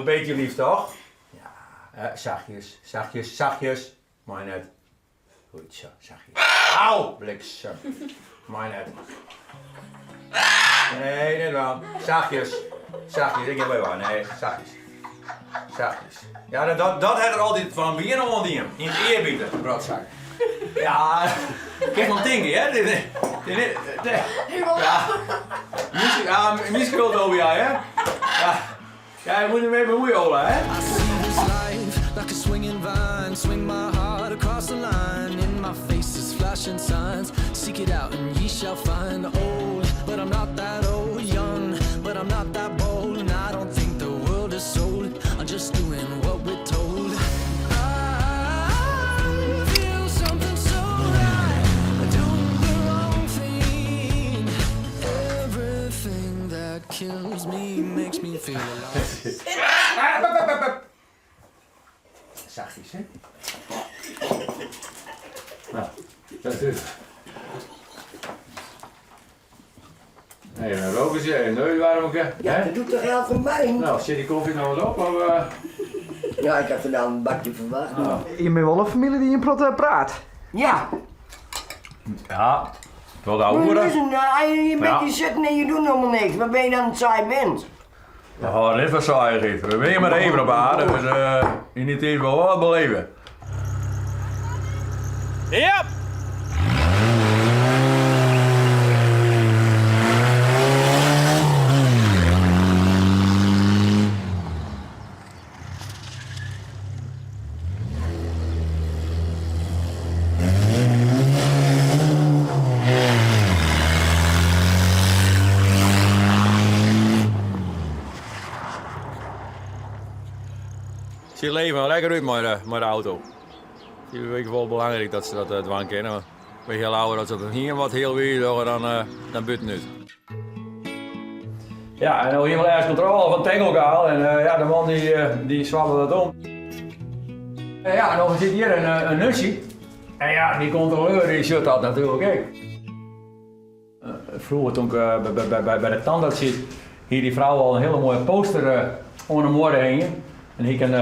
beetje lief toch? Ja, zachtjes, zachtjes, zachtjes. Mei net. Goed zo, zachtjes. Au, bliksem. Mei net. Nee, net dwaan. Zachtjes. Zachtjes, ik gean by wei. Nee, zachtjes. Zachtjes. Ja, dat, dat hat er altyd fan begjin oan dien. Yn it ear bite, rotzak. Ja, kinst oan tinke, hè? Dit, dit, dit, ja. Ja, myn skuld over jou, hè? Ja. Ja, je moet ermee bemoeien, Ola, hè? I see this life like a swinging vine. Swing my heart across the line. In my face is flashing signs. Seek it out and ye shall find. Old, but I'm not that old. Young, but I'm not that bold. And I don't think the world is sold. I'm just doing what we're told. I feel something so right. Doing the wrong thing. Everything that kills me makes me feel alive. Zachtjes, hè? Nou, dat is. Hey, een rokertje, een neuswarmke. Ja, dat doet toch heel veel bij. Nou, zit die koffie nou wat op? Of, eh? Ja, ik had er nou een bakje verwacht. Nou. Je bent wel een familie die in protte praat. Ja. Ja, wel de oude Maar moeder. is een, eh, je bent Ja. hier zitten en je doet helemaal niks. Wat ben je dan een saai mens? Ja, dit was saai, Giet. We zijn maar even op aarde, dus uh, in die tijd wel wat beleven. Ja! Ze leven lekker uit met de auto. Het is wel belangrijk dat ze dat uh, dwaan kennen. We heel ouder dat ze dat hier wat heel weer dan, uh, dan buiten uit. Ja, en nou hier wel ergens controle van Tengelgaal en uh, ja, de man die, uh, die zwabbelde dat om. Ja, en dan zit hier een, een nusje. En ja, die controleur die zit dat natuurlijk ook. Vroeger toen ik bij, bij, bij de tandarts zit, hier die vrouw al een hele mooie poster onder de muur hingen. En ik een,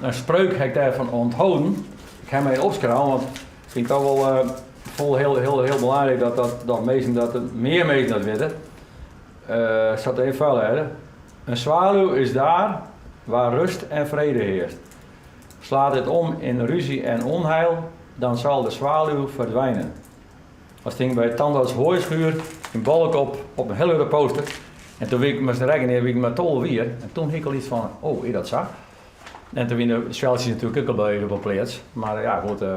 een spreuk heb ik daarvan onthouden. Ik heb mij opgeschreven, want ik vind het toch wel vol heel, heel, heel belangrijk dat, dat, dat, mensen dat meer mensen dat weten. Uh, zat even verder. Hè? Een zwaluw is daar waar rust en vrede heerst. Slaat het om in ruzie en onheil, dan zal de zwaluw verdwijnen. Als ding bij tandarts Hooischuur in Balk op, op een hele grote poster. En toen weet ik me rekken, ik maar tol weer. En toen had ik al iets van, oh, is dat zo? En toen waren de zweltjes natuurlijk ook al bij op plaats. Maar ja, goed. Uh,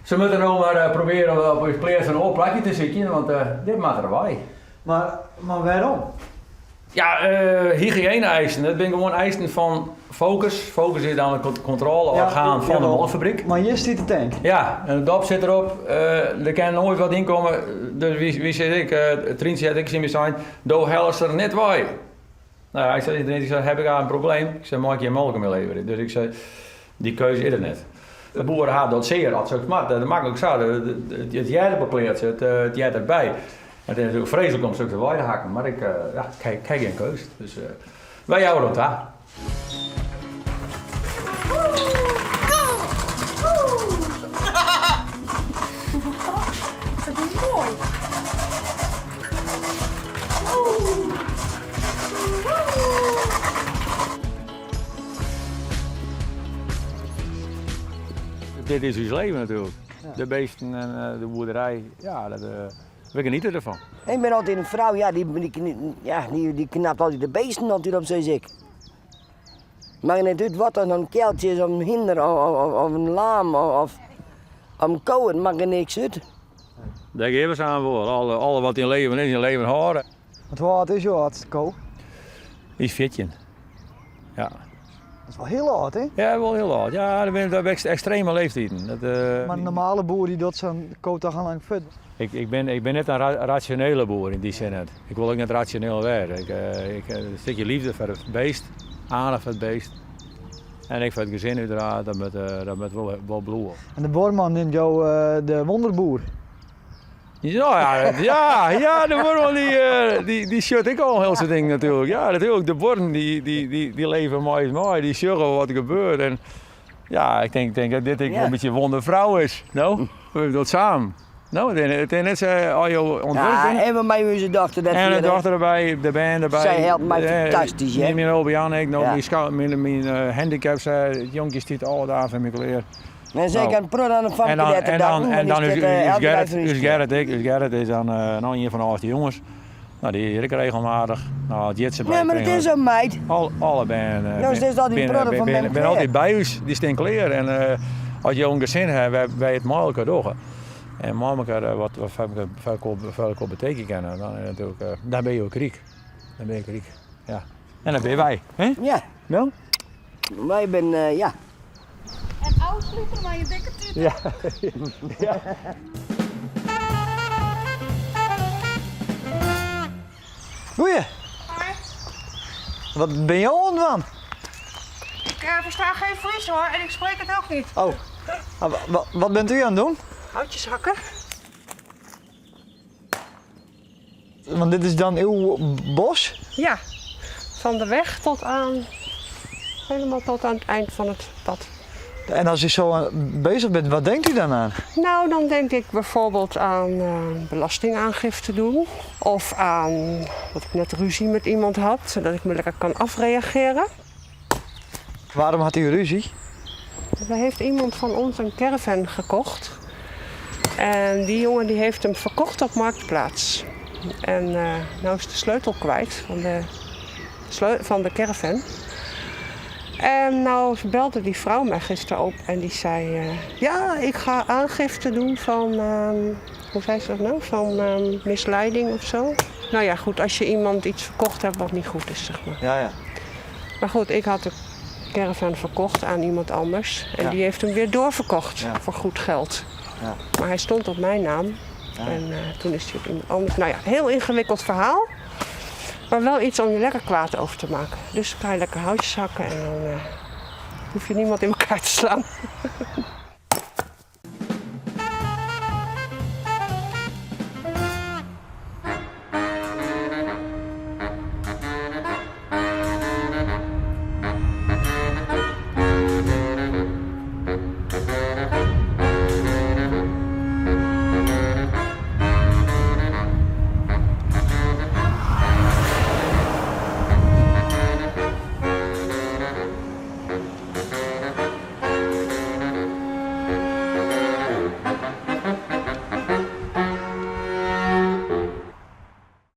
ze moeten nou maar uh, proberen op een plaats een oor plakje te zitten, want uh, dit maakt erbij. Maar, maar waarom? Ja, uh, hygiëne-eisen. Dat zijn gewoon eisen van Focus. Focus is dan het controleorgaan ja, van de molfabriek. Maar hier zit de tank. Ja, en de dop zit erop. Uh, er kan nooit wat inkomen. Dus wie, wie zit ik? Uh, Trientje had ik zien zijn. Do hel er net wij. Nou ja, ik zei, ik zei, heb ik daar een probleem? Ik zei, mag ik je melk mee leveren? Dus ik zei, die keuze is er net. De boeren hadden dat zeer, dat soort maar dat makkelijk zo. Het jij op het, het jij erbij. Het is natuurlijk vreselijk om zulke te hakken, maar ik, uh, ja, ik heb geen keus. Dus uh, wij houden het daar. Dat is mooi. Dit is ons leven natuurlijk. Ja. De beesten en de boerderij, ja, dat, we genieten ervan. Ik ben altijd een vrouw, ja, die, die, ja, die, die knapt altijd de beesten altijd op, zoals ik. Maakt niet uit wat dan een keltje is, of een hinder, of, of, of een laam, of, of een koe, het maakt er niks uit. Daar geven ze aan voor. Alle, alle wat in leven is, in leven horen. Want hoe oud is jouw oudste koe? Die is 14. Ja. Dat is wel heel oud, hè? Ja, wel heel oud. Ja, dat ben ik extreme leeftijden. Dat, uh... Maar een normale boer die dat zo'n koe toch al lang vet. Ik, ik, ben, ik ben net een ra rationele boer in die zin. Het. Ik wil ook net rationeel worden. Ik, uh, ik, een stukje liefde voor het beest, aandacht voor het beest. En ik voor het gezin uiteraard, dat met, uh, dat met wel, wel bloeien. En de boorman neemt jou uh, de wonderboer. Ja, ja, ja, ja, de buorman dy, dy, dy sjocht ek al in hiel soad dingen natuerlik. Ja, natuerlik, de buorren dy, dy, dy, dy leve mei ús mei, dy sjogge wat der gebeurt. En ja, ik tink, tink dat dit ek wol in bytsje wonderfrou is. No, we dogge it samen. No, it is, it is net sa as jo oan it wurk Ja, binne. en we mei ús dochter dat En de hier, hè. dochter derby, de bern derby. Sy helpt my fantastysk, hè. Myn Obi-Jan ek, no, Ja. myn skou, myn, myn handicaps, it jonkje stiet alle dagen foar my klear. En sy No. kan prot aan de famke En dan, dêr te en dan, danken, en want dan die ús, stiet, ús elke dei Gerrit, foar ús ús klear. Gerrit ek. Ús Gerrit is dan noch ien fan de âldste jonges. No, dy is ek regelmatich. No, as Jitse by Nee, mar it is in meid. Al, alle bern No, it is altyd binne, protte fan binne, mem binne klear. altyd by ús. Dy stean klear. En as jo in gesin ha wêr't wy it mei elkoar dogge en mei elkoar wat foar elkoar, foar elkoar betekenje kinne, dan is natuerlik, dan binne jo ek ryk. Dan binne jo ek ryk. Ja. En dan binne wy, hè? Ja. No? Wy binne, ja. En ôfslute mei in dikke tút. Ja. Ja. Goeie. Hoi. Wat bin jo oan it dwaan? Ik versta geen Fries hoor en ik spreek het ook niet. Oh. Ah, wat bent u aan het doen? Houtjes hakken. Want dit is dan uw bos? Ja, van de weg tot aan, helemaal tot aan het eind van het pad. En als u zo bezig bent, wat denkt u dan aan? Nou, dan denk ik bijvoorbeeld aan belastingaangifte doen. Of aan dat ik net ruzie met iemand had, zodat ik me lekker kan afreageren. Waarom had u ruzie? Er heeft iemand van ons een caravan gekocht. En die jongen die heeft hem verkocht op Marktplaats. En nou is de sleutel kwijt van de caravan. En nou belde die vrouw mij gisteren op en die zei... ja, ik ga aangifte doen van... hoe zei ze dat nou? Van misleiding of zo. Nou ja, goed, als je iemand iets verkocht hebt wat niet goed is. Ja, ja. Maar goed, ik had de caravan verkocht aan iemand anders. En Ja. die heeft hem weer doorverkocht Ja. voor goed geld. Ja. Maar hij stond op mijn naam. Ja. En toen is hij op iemand anders. Nou ja, heel ingewikkeld verhaal. Maar wel iets om je lekker kwaad over te maken. Dus ga je lekker houtjes hakken en dan hoef je niemand in elkaar te slaan.